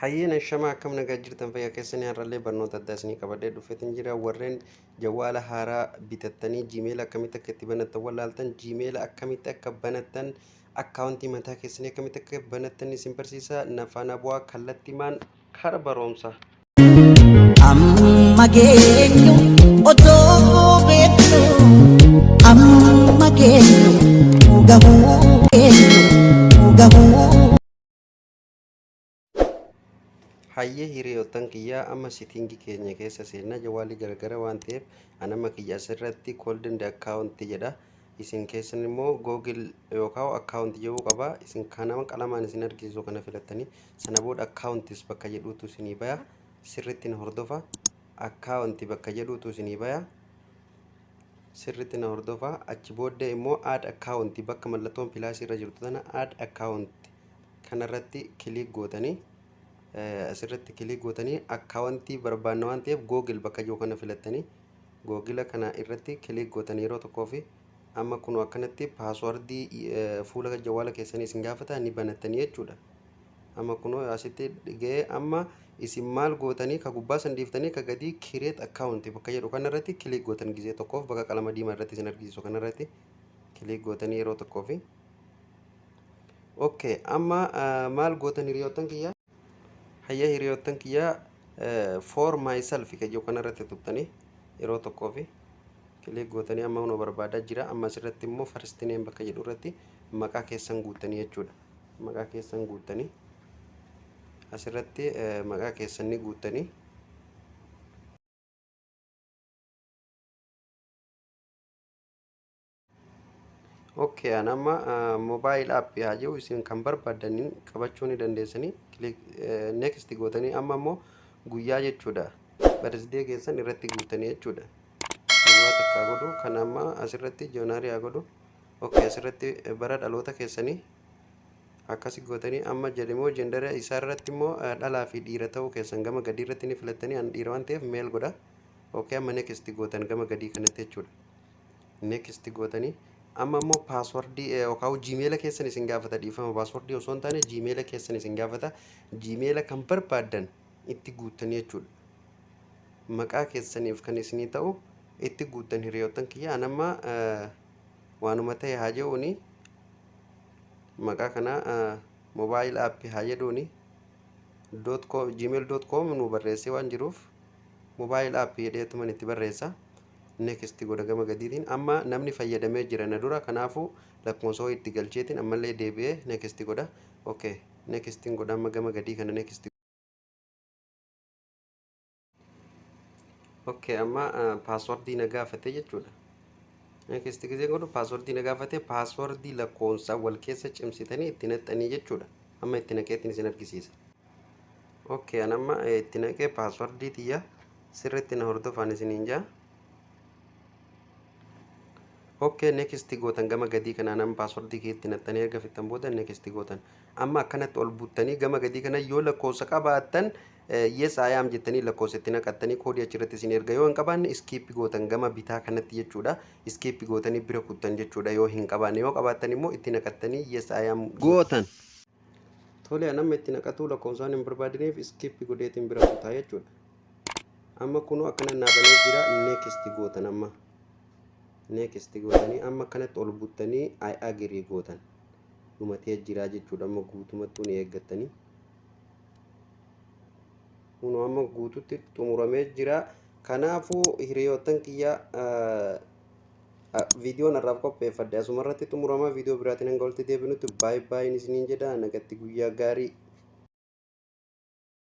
Hayyeen, ashamaa, akkam nagaa jirtan? Fayyaa keessanii? Har'allee barnoota addaa isinii qabadhee dhufeetin jira. Warreen jawwaala haaraa bitattanii Gmail akkamitti akka itti banattan wallaaltan, Gmail akkamitti akka banattan, akkaawuntii mataa keessanii akkamitti akka banattan isin barsiisa. Na faana bu'aa, kallattimaan kara barumsa. Amma geenyu otoo beeknu, amma geenyu gahuu geenyu gahuu. Hayyee hiriyoottan kiyyaa, amma setting keenya keessa seenna. Jawwaalli garagara waan ta'eef, anama kiyya asirratti "Cloud account" jedha. Isin keessan immoo "Google" yookaan "account" jedhuu qaba. Isin kanama qalamaan isin argisiisu kana filattanii, sana booda "accounts" bakka jedhuutu isinii baya. Sirriitti na hordofa. "Account" bakka jedhuutu isinii baya. Sirriitti na hordofa. Achi booddee immoo "add account" bakka mallattoon plus irra jirtu tana, "add account" kanarratti click gootanii, asirratti click gootanii, akkaawuntii barbaanna waan ta'eef "Google" bakka jiru kana filattanii, Google kana irratti click gootanii yeroo tokkoo fi amma kun akkanatti password fuula jawwaala keessanii isin gaafata, ni banattanii jechuudha. Amma kun asitti ga'ee, amma isin maal gootanii? Ka gubbaa san dhiiftanii, ka gadii "create account" bakka jedhu kanarratti click gootan gizee tokkoof, bakka qalama diimaa irratti isin argisiisu kanarratti click gootanii yeroo tokkoofi. Okay, amma maal gootan hiriyoottan kiyya? Hayya hiriyoottan kiyya, "for myself" ka jedhu kanarratti tuqxanii yeroo tokkoofi click gootanii, amma hunoo barbaadaa jira. Amma asirratti immoo "first name" bakka jedhu irratti maqaa keessan guuttanii jechuudha. Maqaa keessan guuttanii, asirratti maqaa keessan ni guuttanii. Okay, an amma "mobile app" haa jedhu, isin kan barbaadaniin qabachuu ni dandeessanii. Click "next" gootanii, amma immoo guyyaa jechuudha. Birthday keessan irratti guutanii jechuudha. Duwwaa takkaa godhu kan amma asirratti January haa godhu. Okay, asirratti bara dhaloota keessanii akkasi gootanii, amma jedhamoo gender isaa irratti immoo dhalaa fi dhiira ta'uu keessan gama gadii irratti ni filattanii. An dhiira waan ta'eef male godha. Okay, amma "next" gootan gama gadii kanatti jechuudha. "Next" gootanii, amma immoo password yookaan Gmail keessan isin gaafata. Dhiifama, password osoo hin taane Gmail keessan isin gaafata. Gmail kan barbaaddan itti guuttanii jechuudha. Maqaa keessaniif kan isinii ta'u itti guuttan hiriyoottan kiyya. An amma waanuma ta'e haa jedhuuni, maqaa kana "mobile app" haa jedhuuni, dot com, gmail.com nu barreessee waan jiruuf "mobile app" jedheetuman itti barreessa. "Next" godha gama gadiitiin. Amma namni fayyadamee jira na dura, kanaafuu lakkoofsa itti galcheetiin ammallee deebi'ee "next" godha. Okay, "next" godha amma gama gadii kana "next". Okay, amma password na gaafate jechuudha. "Next" gisee godhu password na gaafate. Password lakkoofsa wal keessa cimsitanii itti naqxanii jechuudha. Amma itti naqeetiin isin argisiisa. Okay, an amma itti naqee password tiyya, sirriitti na hordofaan isiniin jaa. Okay, "next" gootan gama gadii kanaan. Amma password kee itti naqxanii erga fixan booda "next" gootan. Amma akkanatti ol buttanii gama gadii kana yoo lakkoofsa qabaattan "yes I am" jettanii lakkoofsa itti naqattanii koodii achirratti isin erga. Yoo hin qabaanne "skip" gootan gama bitaa kanatti jechuudha. "Skip" gootanii bira kuttan jechuudha yoo hin qabaanne. Yoo qabaattan immoo itti naqattanii "yes I am" gootan. Tole, an amma itti naqatuu lakkoofsaan hin barbaadiniif "skip" godheetiin bira kutaa jechuudha. Amma kunoo akkana naabanee jira. "Next" gootan amma. "Next" gootanii, amma akkanatti ol buttanii "I agree" gootan. Dhumatee jira jechuudha. Amma guutumattuu ni eeggattanii. Kunoo amma guututti xumuramee jira. Kanaafuu hiriyoottan kiyya, viidiyoon har'aaf qopheeffadhe asuma irratti xumurama. Viidiyoo biraatiin hanga walitti deebinutti baay'ee baay'een isiniin jedha, nagatti, guyyaa gaarii.